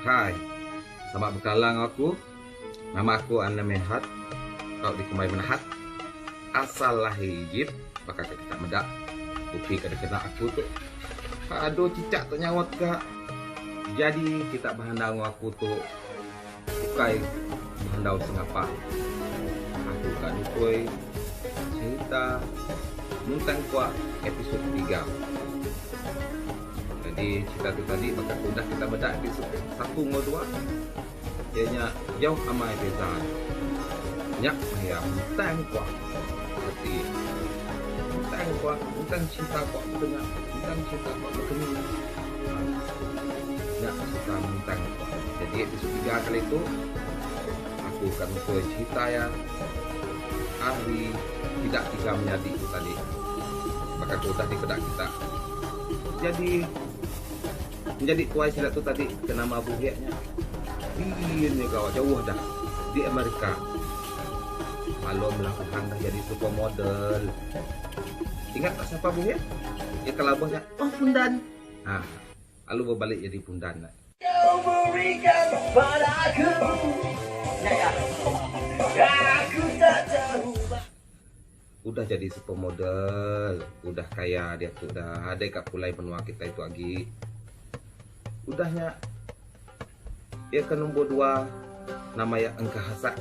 Hai. Sama bekelala enggau aku. Nama aku Anna Mehat tau dikumbai Menahat. Asal lahir Egypt baka ke kita meda topi ke dikena aku tu. Aduh cicak tu nyaut ga. Jadi kita behandau enggau aku tu ukai behandau sengapa. Aku ka nukui cerita Muntang Kuak episod tiga. Jadi cerita tu tadi baka ke udah kita meda episod satu enggau dua iya nya jauh amai beza nya meh iya Muntang Kuak reti Muntang Kuak Muntang cerita kuak baka nya Muntang cerita kuak baka ni. Nya cerita Muntang Kuak. Jadi episod tiga kali tu aku ka nukui cerita iya ari sida tiga menyadi tu tadi baka ke udah dipeda kita. Jadi menjadi tuai sida tu tadi ke nama Buhik nya din nya gawa jauh dah di Amerika. Malum lah orang dah jadi supermodel. Ingat tak sapa Buhik? Iya ke labuh nya, oh pundan. Ha, lalu bebalik jadi pundan. Kau berikan padaku Aku tak tahu Udah jadi supermodel, udah kaya diatu dah adai ka pulai menua kitai tu agi. Udah nya iya ke nombor dua nama iya Engka Hasak.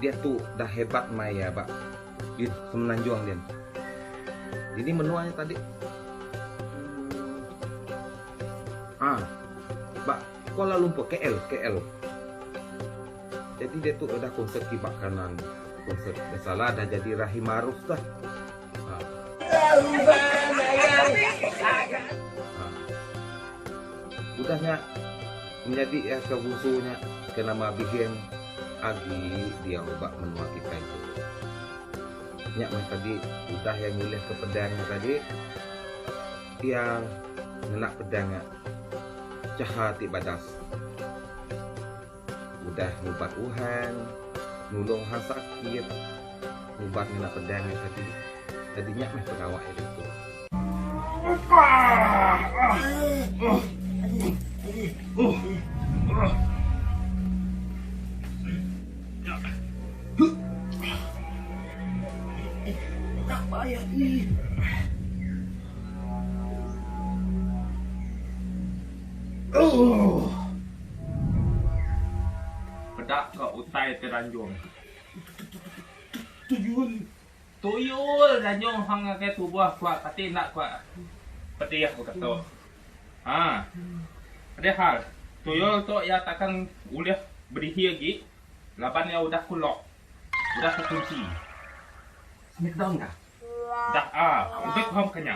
Diatu dah hebat mai iya ba di Semenanjung din. Dini menua nya tadi? Ah ba Kuala Lumpur, KL, KL. Jadi diatu udah konsert kiba kanan. Konsert biasalah dah jadi Rahim Maruf dah. Ha. Ha. Udah nya menyadi iya ke bungsu nya ke nama Bihing agi diau ba menua kitai tu. Nya meh tadi udah iya ngulih ke pedang nya tadi iya ngena pedang nya chaha ti badas. Udah ngubat uhang, nulung uhang sakit, ngubat ngena pedang nya tadi. Jadi nya meh pengawa iya ditu. Peda ka utai ti ranjung. Tuyul. Tuyul ranjung hang ngagai tubuh kuak kati enda kuak pedih baka tu. Ha. Pedih hal. Tuyul tu iya takkan ulih bedihi agi laban iya udah ku lock. Udah ku kunchi. Smackdown kah? Dah ah, udah ku hang kenya.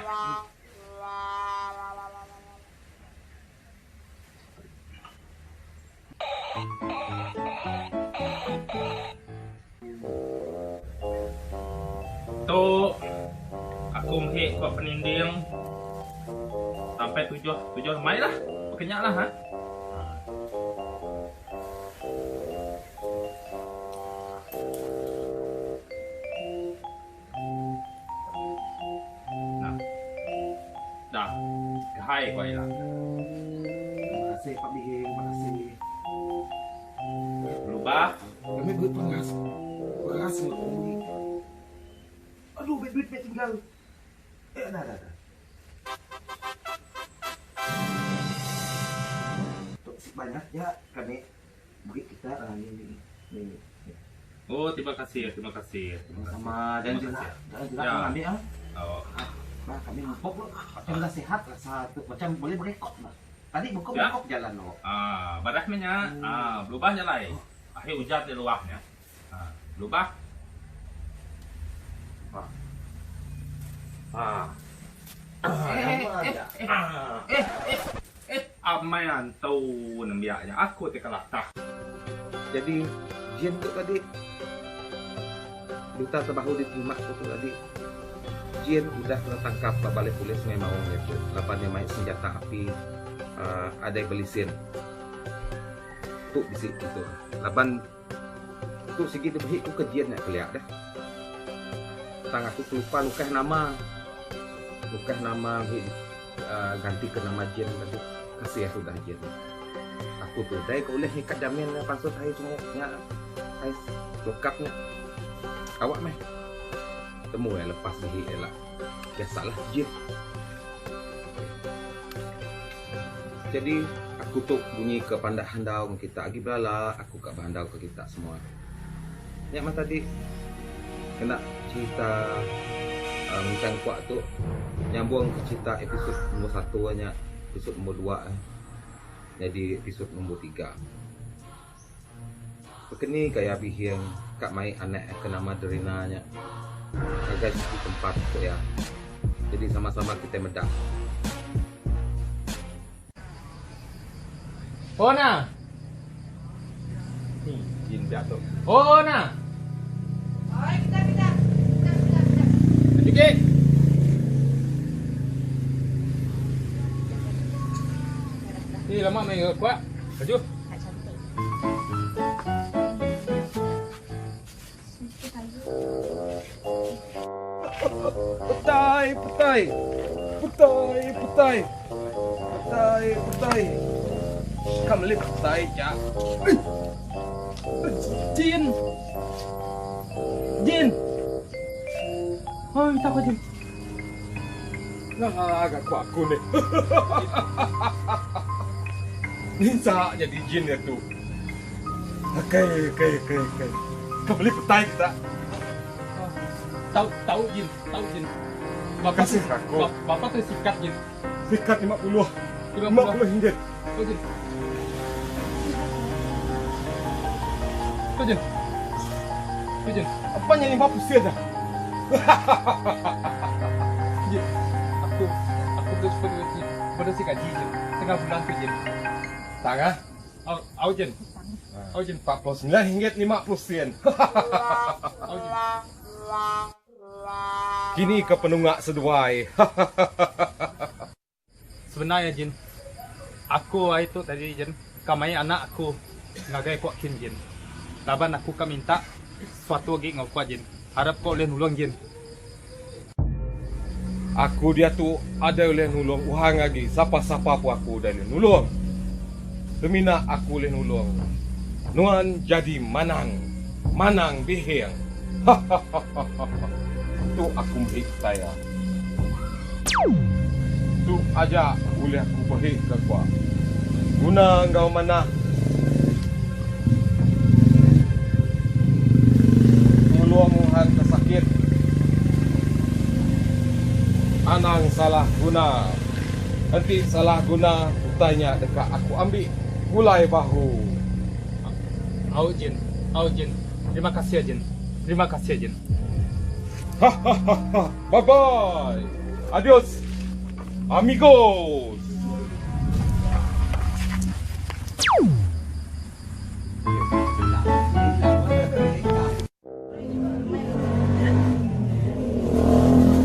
Tu aku mhi ko peninding sampai tujuh tujuh lemai lah baka nya lah ha. Nah. Dah. Gehai ko ila. Terima kasih Pak Bihing, terima kasih. Belubah. Kami beri peras. Peras enggau beri. Aduh, duit duit tinggal. Eh, ada ada ada. Tok si banyak ya kami beri kita ah, ni ni ni. ni. Oh, terima kasih, terima kasih. Sama jangan Terima jelak, kasih. jangan jelak Ya. ya. kami ah. Oh. Bah, kami mabok lo. Macam dah sihat rasa tu macam boleh berekot lah. Tadi buka Ya. berekot jalan lo. Ah, badah meh nya. Ah, belubah nya lai. Ahi ujan di luah nya. Ah, belubah. Ah. Ah. Eh, eh, eh, eh, eh, eh, amai antu nembiak nya. Aku ti kelatah. Jadi jin tu tadi Duta Tebahu diterima ku tu tadi. Jin udah kena tangkap ba balai polis Sungai Maong diatu laban iya mai senjata api uhh adai belisin. Tu bisi ditu laban Tu sigi dibehi ku ke jin nya kelia deh. Tang aku kelupa nukah nama. Nukah nama behi uhh ganti ke nama jin tadi. Kasih aku udah jin. Aku tu dai ke ulih ngikat jamin nya pansut ari sumuk nya ai lokap nya. Awak meh. Temu iya lepas bihi ila. Biasalah jin. Jadi aku tu bunyi ke pandak handau ngan kita agi belala aku ka behandau ke kita semua. Nya mah tadi kena cerita uhh muchang kuak tu nyambung ke cerita episode nombor satu nya episode nombor dua nyadi episode nombor tiga. Bekeni gaya bihing ka mai anak ke nama Derina nya ngagai siti tempat ku iya. Jadi sama-sama kitai meda. Oh na. Ni jin pia tu. Oh na. Oi, kita kita. Kita kita kita. Sikit. Ni lama main kuat. Laju. Petai, petai. Petai, petai. Petai, petai. Ka meli petai ja. Jin. Jin. Oi, tak jin. Nah, agak ku aku ni. Ninsa jadi jin dia tu. Okey, okey, okey, okey. Kau beli petai kita. Tau, tau jin, tau jin. Bapa Kasih aku. Bapa tu sikat jin. Sikat 50. 50 ringgit. Tau jin. Tau jin. Tau jin. Apa yang 50 sen dah? Jin. Aku aku tu seperti pada si gaji jin. Tengah bulan tu jin. Tak ah? Au, au jin. Au jin. 49 ringgit 50 sen. Au jin. Kini ke penunga seduai. Sebenarnya jin, aku hari tu tadi jin, ka mai anak aku ngagai kuak kin jin. Laban aku ka minta suatu agi enggau kuak jin. Arap ko ulih nulung jin. Aku diatu adai ulih nulung uhang agi sapa-sapa pun aku udah ulih nulung. Semina aku ulih nulung nuan jadi manang, manang bihing. Hahahaha. Tu aku mehik saya. Tu aja ulih aku behik ke kua. Guna enggau manah. Nulung orang ke sakit. Anang salah guna. Enti salah guna utai nya deka aku ambi pulai bahu. Au jin, au jin. Terima kasih jin. Terima kasih jin. Hahaha. Bye bye. Adios. Amigos.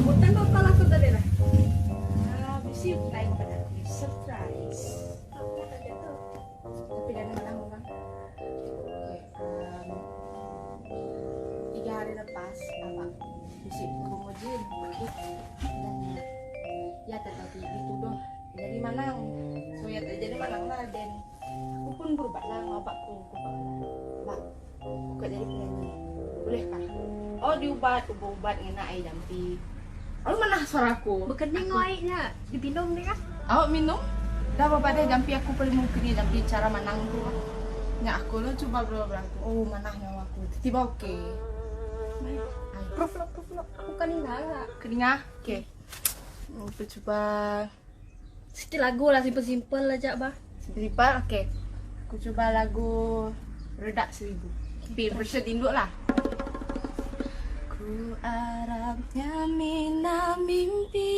Utan ba pala ko dali ra? Ah, bisi utai pa na. Surprise. Tapi dah naman ako bang. Okay, 3 hari lepas, apa? Bisi aku mau jin. Ya, tetapi dituduh jadi manang. So ya jadi manang lah dan aku pun berubah lah ngabak ku ku lah. Bak, aku kak jadi penyanyi. Boleh kah? Oh diubat, ubat-ubat ngena air jampi. Lalu mana suara aku? Bekening aku... nya, dipinum ni kah? Awak minum? Dah bapak dia jampi aku paling mungkin ni jampi cara manang tu. Nya aku lo cuba bro bro aku. Oh manah nyawa aku. Tiba okey. Proof lo, proof lo. Aku kan ingat. Keninga? Okey. Aku cuba Sikit lagu lah, simple-simple aja bah. Simple-simple, okey. Aku cuba lagu Redak Seribu. Tapi version induk lah. Ku harapnya mina mimpi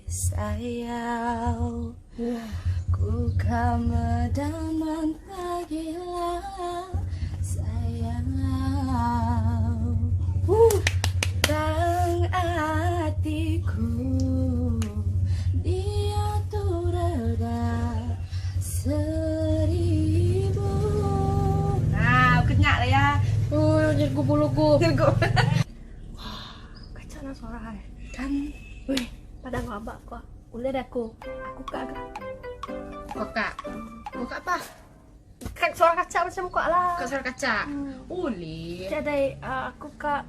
sayau. Ku kamedaman pagila sayau. Tang atiku dia tu reda 1000. Nah, kenyak lah ya. Oh, jadi gubu-lugu. Gubu. Wah, kacau lah suara hai. Kan, weh, pada ngabak kok. Boleh dah aku. Aku kak agak. Kok kak? Kok kak apa? Kak suara kaca macam kok lah. Kak suara kaca. Ulih. Jadi aku ka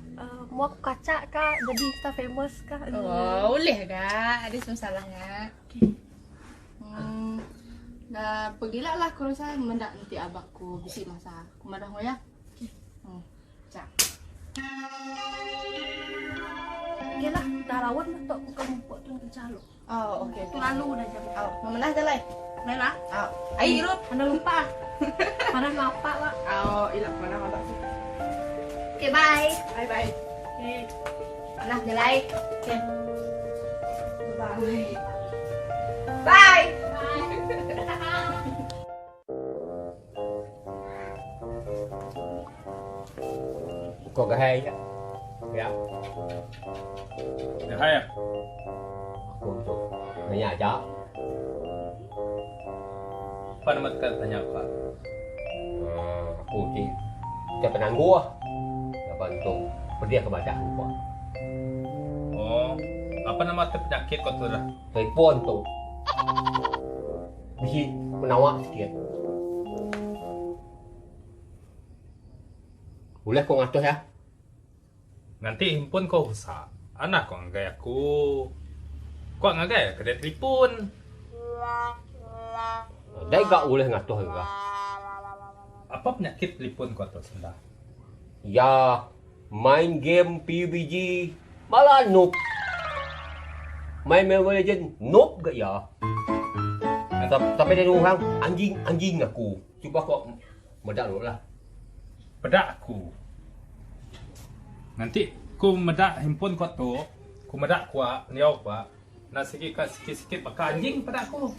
mau aku kaca ka jadi insta famous ka. Oh, ulih ga. Ada masalahnya. Okay. Dah pergilah lah aku rasa mendak nanti abakku bisi masa. Aku madah ya. Okay. Cak. Okay lah, dah lawan lah tok aku kamu buat tu kerja lu. Oh, okey. Tu lalu dah jam. Oh, memenah jalai. Baik lah. Oh, ai hirup. Mana lupa. Mana ngapa lah. Oh, ilak mana ngapa. Okay, bye. Bye bye. Okay. Nah, jalai. Okay. Bye. Bye. Bye. Ko gahai nya. Ya. Gahai ah. Aku tu nanya aja. Apa nama tekan tanya aku? Aku ti ti penangguh ah. Laban tu pedih ke badah aku. Oh, apa nama te penyakit kau tu lah? Telefon tu. Bisi menawa sikit. Ulih ko ngatuh iya. Nganti himpun ko rusak. Anak ko ngagai aku. Ko ngagai kedai telipun. Dai ga ulih ngatuh ga. Apa penyakit telipun ko tu senda? Iya main game PUBG bala noob. Main Mobile Legend noob ga iya. Sampai dia orang anjing anjing aku. Cuba ko meda dulu lah. Peda aku. Nganti ku meda handphone ku tu, ku meda kuak enggau kuak enda sigi ka sikit-sikit baka anjing peda aku.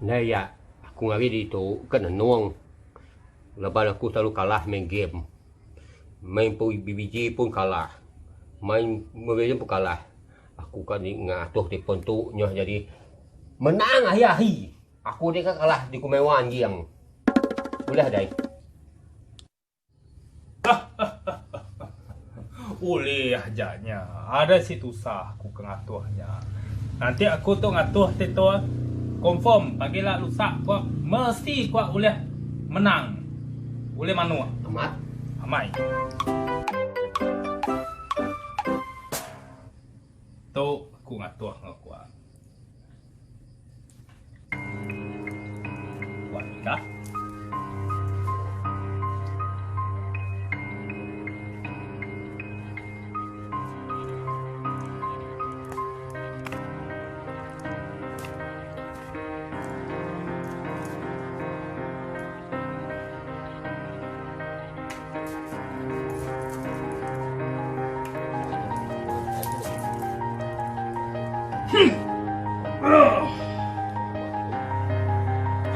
Ndai iya aku ngari ditu ke nenung laban aku selalu kalah main game. Main PUBG pun kalah, main Mobile Legend pun kalah. Aku ka ngatuh telefon tu nyah jadi menang ahi-ahi. Aku deka kalah dikumbai wang anjing. Ulih dai. Ulih aja nya. Ada si tusah aku ke ngatuh nya. Nanti aku tu ngatuh ti tu confirm pagila lusa ku mesti ku ulih menang. Ulih manuk. Amat. Amai. Tu aku ngatuh enggau ku. Buat dah.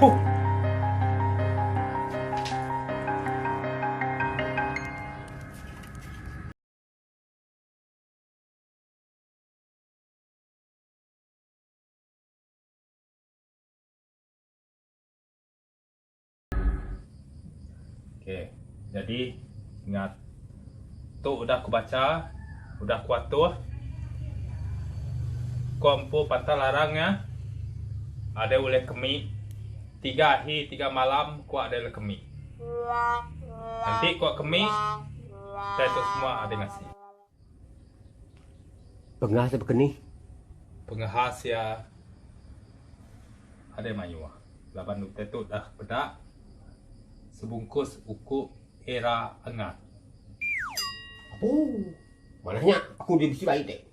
Huh. Okay. Jadi ingat tu udah aku baca, udah aku atuh. Ku empu pantang larang nya ada ulih kemi tiga ahi tiga malam ku ada ulih kemi. Enti ku kemi utai tu semua ada ngasi. Pengah tu bekenih. Pengahas iya adai mayuh laban utai tu dah peda sebungkus uku era angat. Apu. Manah nya aku di bisi bai ti.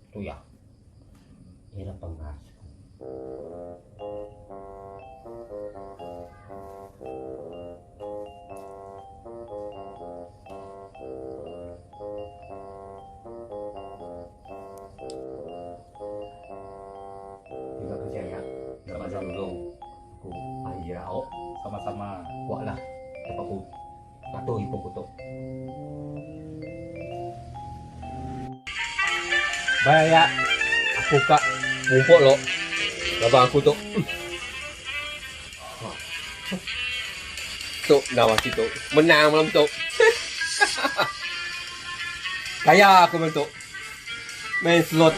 Tu iya. Era pengas ku. Terima kasih aya laban udah nulung aku ari ira au. Sama-sama. Wak lah tempat ku ngatur ipung ku tu. Bye aya aku ka mupuk lo laban aku tu. Tu nama situ menang malam tu. Kaya aku malam tu. Main slot.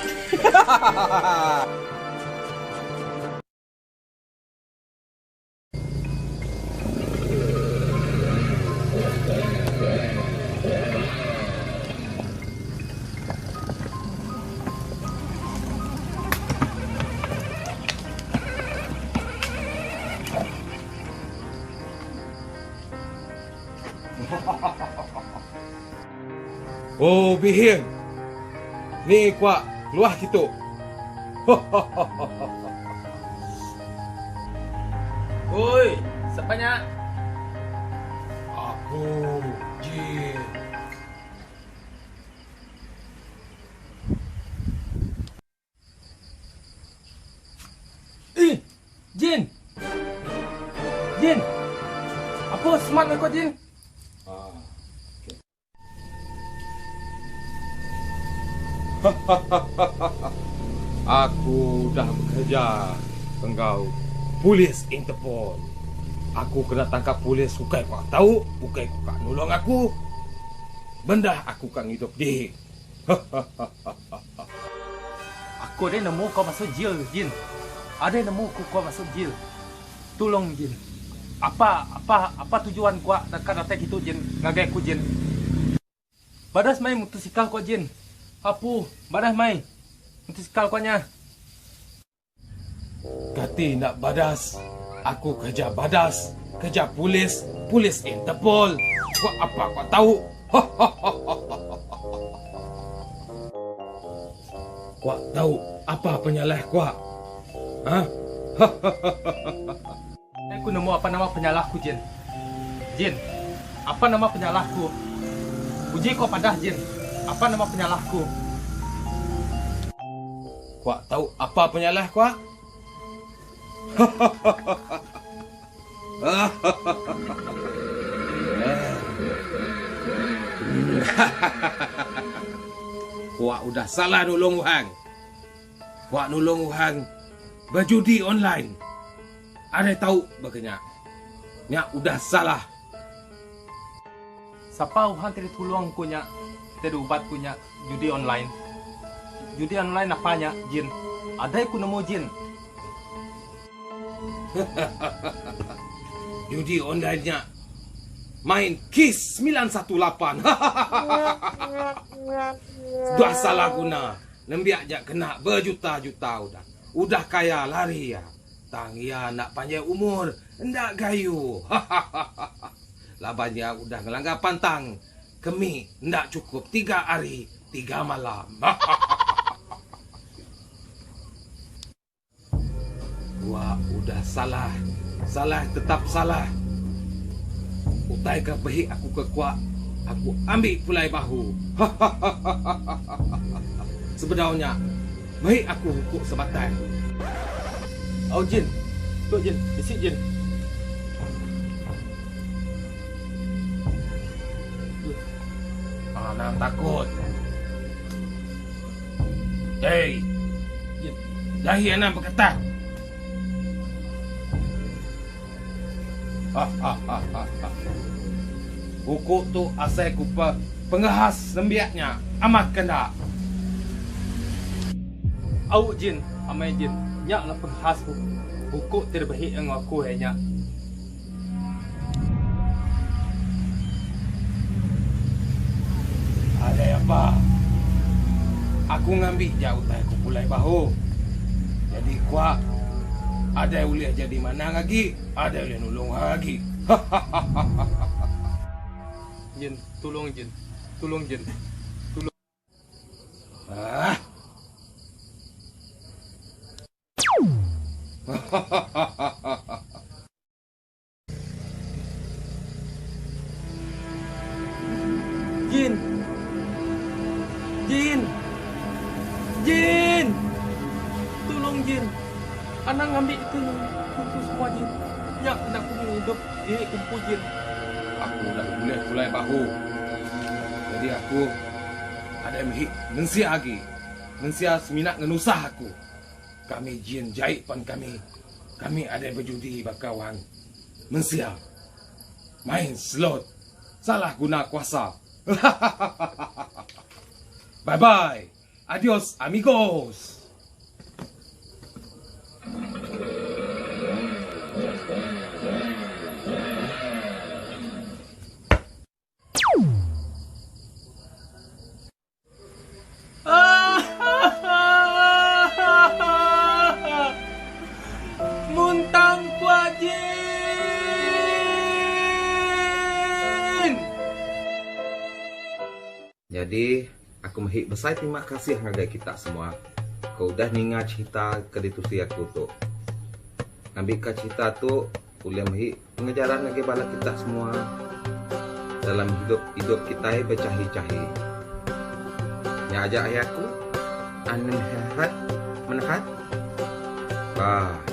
Oh bihing. Ni kuak keluah kitu. Oi, sapa nya? Aku Jin. Eh, Jin. Jin. Apa smart kau Jin? Ah. Aku udah bekerja enggau polis Interpol. Aku kena tangkap polis ukai ku tau, ukai ku ka nulung aku. Bendah aku ka ngidup dih. Aku adai nemu kau masuk jil Jin. Adai nemu ku kau masuk jil. Tulung Jin. Apa apa apa tujuan kua deka datai kitu Jin ngagai aku Jin. Badas mai mutosikal kua Jin. Apu badas mai mutosikal kua nya. Kati enda badas, aku kereja badas, kereja polis, polis Interpol. Kua apa kua tau. Kua tau apa penyalah kua. Ha? Aku nemu apa nama penyalah ku Jin. Jin, apa nama penyalah ku? Uji ko padah Jin, apa nama penyalah ku? Kuak tau apa penyalah kuak? Kuak udah salah nulung uhang. Kuak nulung uhang bejudi online. Adai tau baka nya. Nya udah salah. Sapa uhang ti ditulung ku nya ti diubat ku nya judi online. Judi online napa nya jin. Adai ku nemu jin. Judi online nya main kiss 918. Sudah salah guna nembiak ja kena bejuta-juta udah. Udah kaya lari iya. Tang iya enda panjai umur, enda gayu. Hahahaha. Laban iya udah ngelanggar pantang kemi enda chukup tiga hari tiga malam. Hahahaha. Gua udah salah, salah tetap salah. Utai ke behi aku ke kuak, aku ambi pulai bahu. Hahahaha. Sebedau nya, Meri aku hukuk sebatai. Au jin. Tu jin, bisi jin. Anang takut. Hei. Jin. Dahi anang beketat. Hukuk tu asai ku pe pengehas nembiak nya amat ke enda. Au jin, amai jin, nya lah penghas hukuk ti dibehi enggau aku iya nya. Adai apa. Aku ngambi ja utai ku pulai bahu. Nyadi kuak adai ulih jadi manang agi, adai ulih nulung orang agi. Hahahaha. Jin, tulung jin. Tulung jin. Tulung. Ah. Hahahaha. Jin. Jin. Jin. Tulung Jin. Anang ngambi ke ku semua Jin. Nya kena ku ngidup diri ku empu Jin. Aku udah bulih pulai bahu. Jadi aku adai mehi mensia agi. Mensia semina ngenusah aku. Kami jin jai pan kami. Kami adai bejudi baka wang mensia main slot salah guna kuasa. Hahahaha. Bye bye. Adios amigos. Muntang ku jin. Nyadi, aku mehi besai terima kasih ngagai kita semua ke udah ninga cherita ke ditusi aku tu. Ngambika cherita tu ulih mehi pengejaran ngagai bala kita semua dalam hidup idup kitai bechahi-chahi. Nya aja ari aku. Anehat menehat. Bye.